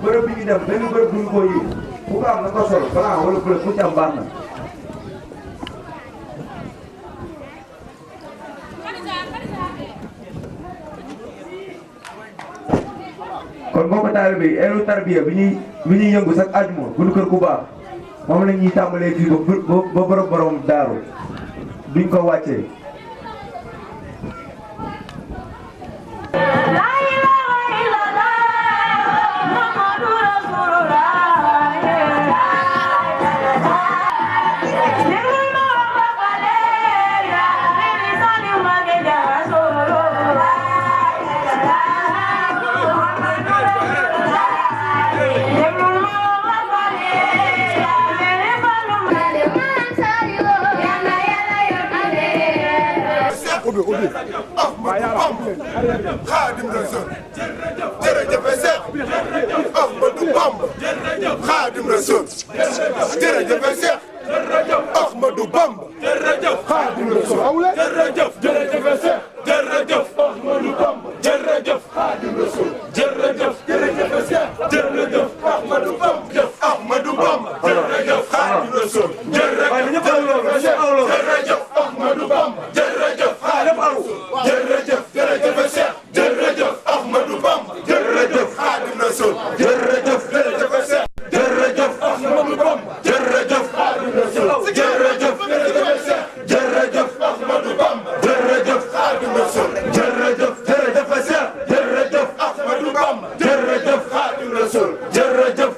bërëb bi ñu dem benn bërëb bu ñu ko yi bu ko am na ko solo balaa wala bërëb bu ci am baax na. kon mbokk taalibe yi eeru tarbiya bi ñuy yëngu sax àjjuma bu ñu kër ku baax moom la ñuy tàmbalee fii ba borom daaru duñ ko wàccee. Xaadim Rasul jërëjëf Seex Ahmadu Bamba Xaadim Rasul jërëjëf Seex Ahmadu Bamba Xaadim Rasul jërëjëf Seex jërëjëf Ahmadu Bamba jërëjëf Xaadim Rasul jërëjëf Seex jërëjëf Ahmadu Bamba Ahmadu Bamba jërëjëf Xaadim Rasul jërëjëf Ahmadu Bamba jërëjëf Seex jërëjëf Ahmadu Bamba jërëjëf Xaadim Rasul jërëjëf Seex jërëjëf Ahmadu Bamba jërëjëf Xaadim Rasul jërëjëf Seex jërëjëf Ahmadu Bamba jërëjëf Xaadim Rasul jërëjëf Seex jërëjëf Ahmadu Bamba jërëjëf Xaadim Rasul jërëjëf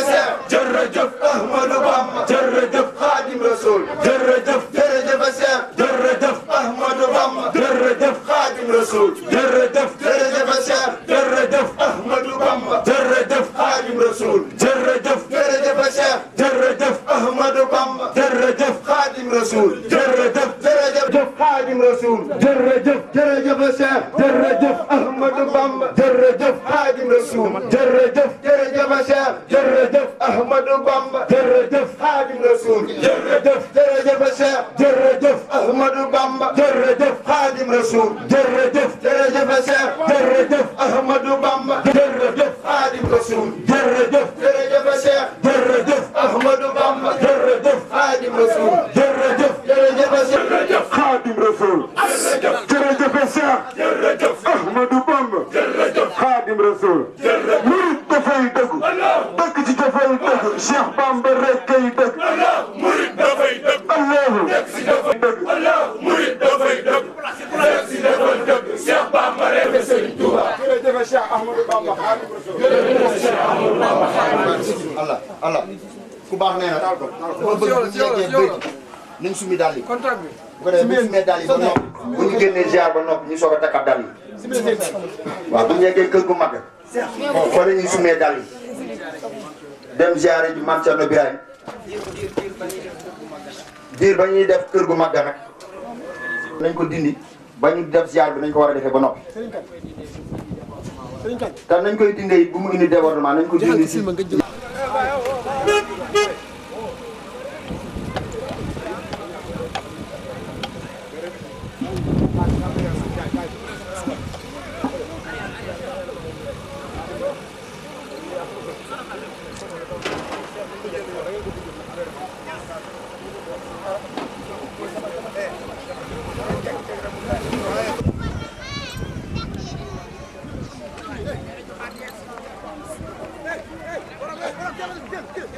Seex jërëjëf Ahmadu Bamba jërëjëf Xaadim Rasul jërëjëf Seex jërëjëf Ahmadu Bamba jërëjëf Xaadim Rasul jërëjëf Seex jërëjëf Ahmadu Bamba jërëjëf Xaadim Rasul jërëjëf Seex jërëjëf Ahmadu Bamba jërëjëf Xaadim Rasul jërëjëf Xaadim Rasul jërëjëf Seex jërëjëf Ahmadu Bamba jërëjëf Xaadim Rasul jërëjëf Seex jërëjëf Ahmadu Bamba jërëjëf Xaadim Rasul jërëjëf Seex jërëjëf Ahmadu Bamba jërëjëf Xaadim Rasul jërëjëf Seex jërëjëf Ahmadu Bamba jërëjëf Xaadim Rasul jërëjëf Seex jërëjëf Ahmadu Bamba jërëjëf Xaadim Rasul jërëjëf Seex Xaadim Rasul jërëjëf Seex jërëjëf Ahmadu Bamba jërëjëf Xaadim Rasul murid dafay dëgg dëkk ci dafay dëgg Cheikh Bamba rek kay dëgg murid dafay dëgg Allahu dëkk ci dafay dëgg murid dafay dëgg dëkk ci dafay dëgg Cheikh Bamba rek Serigne Touba jërëjëf Cheikh Ahmadou Bamba Xaadim Rasul jërëjëf Cheikh Ahmadou Bamba Xaadim Rasul Allah ku baax nee na daal ko nañ sumi daal yi contrat bi bu ko defee bu sumee daal yi ba noppi bu ñu génnee ziar ba noppi ñu soog a takkaat daal yi waaw bu ñu yeggee kër gu mag foo la ñuy sumee daal yi dem ziare ji Mame Thierno Birahim diir ba ñuy def kër gu mag nag nañ ko dindi ba ñu def ziar bi nañ ko war a defee ba noppi te nañ koy dindee bu mu indi débordement nañ ko dindi si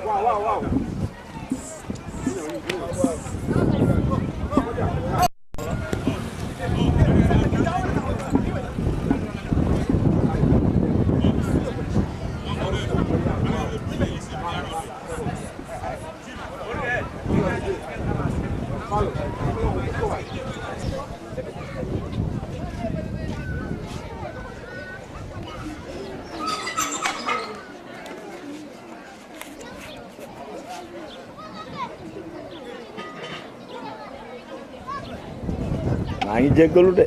Wow. maa ngi jéggalu de.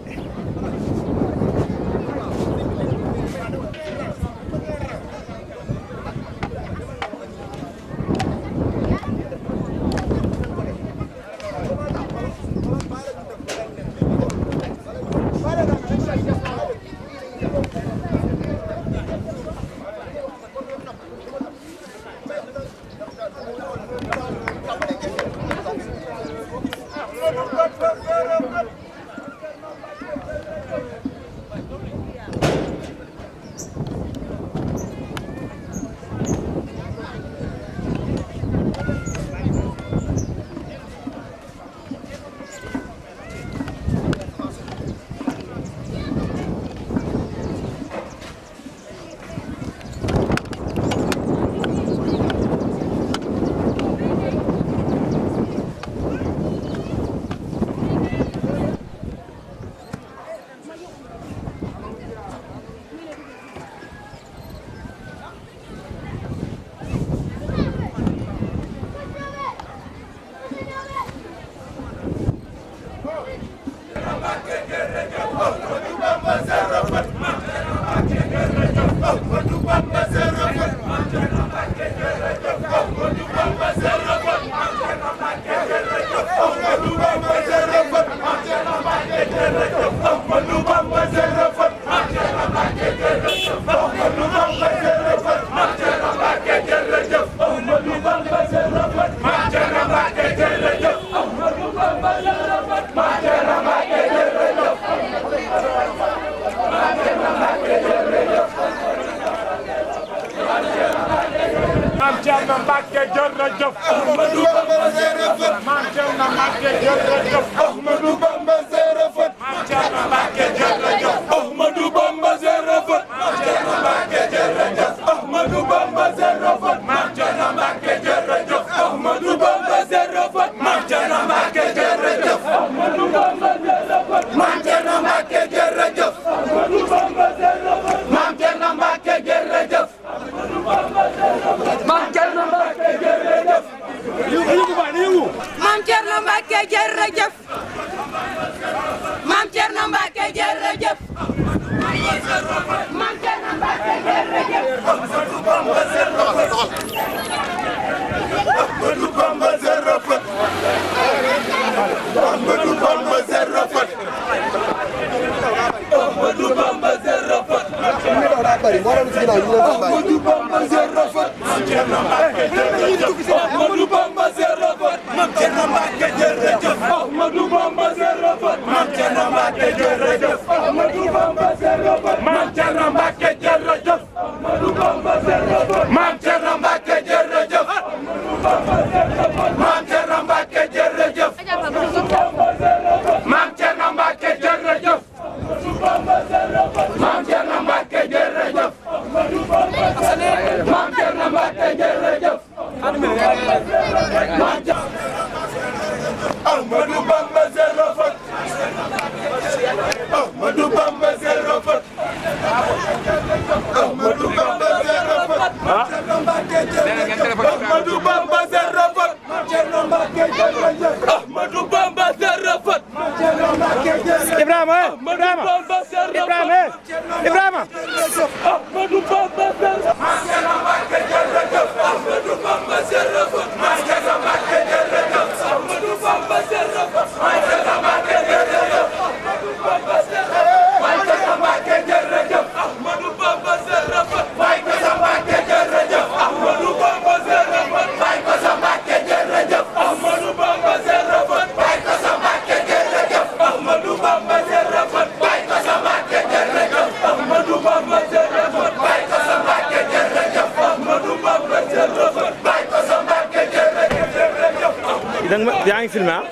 yaa ngi filmé ah.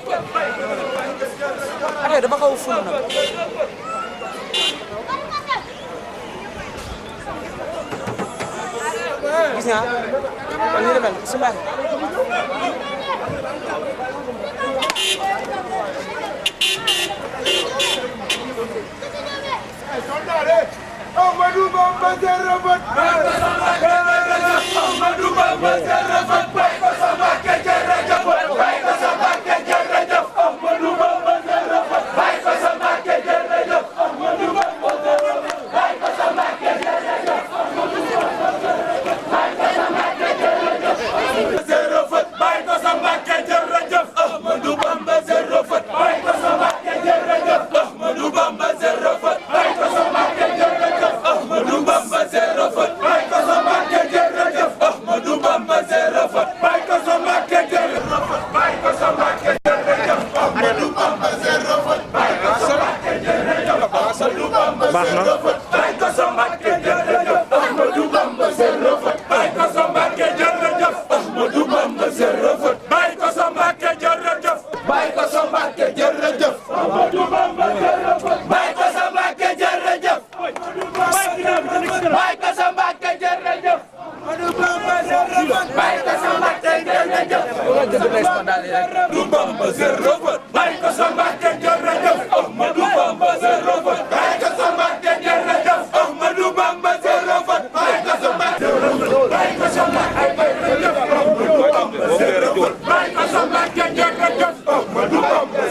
affaire dafa xaw a ful nag. gis nga kon ñu demee su baax. Amadou Bamba Seraphat. Amadou Bamba Seraphat. Bay ko sa Mbàkke jërëjëf. Bay ko sa Mbàkke jërëjëf. Amadou Bamba Seraphat. Bay ko sa baax na. Baye Kosso Mbacké jërëjëf Ahmadou Bamba jërëjëf Baye Kosso Mbacké jërëjëf Ahmadou Bamba jërëjëf Baye Kosso Mbacké jërëjëf Baye Kosso Mbacké jërëjëf Ahmadou Bamba jërëjëf Baye Kosso Mbacké jërëjëf Baye Kosso Mbacké jërëjëf Ahmadou Bamba jërëjëf Baye Kosso Mbacké jërëjëf Ahmadou Bamba jërëjëf Baye Kosso Mbacké jërëjëf Ahmadou Bamba jërëjëf Baye Kosso Mbacké jërëjëf Ahmadou Bamba jërëjëf Baye Kosso Mbacké Baye Kosso Mbacké jërëjëf Ahmadou Bamba jërëjëf Baye Kosso Mbacké jërëjëf Ahmadou Bamba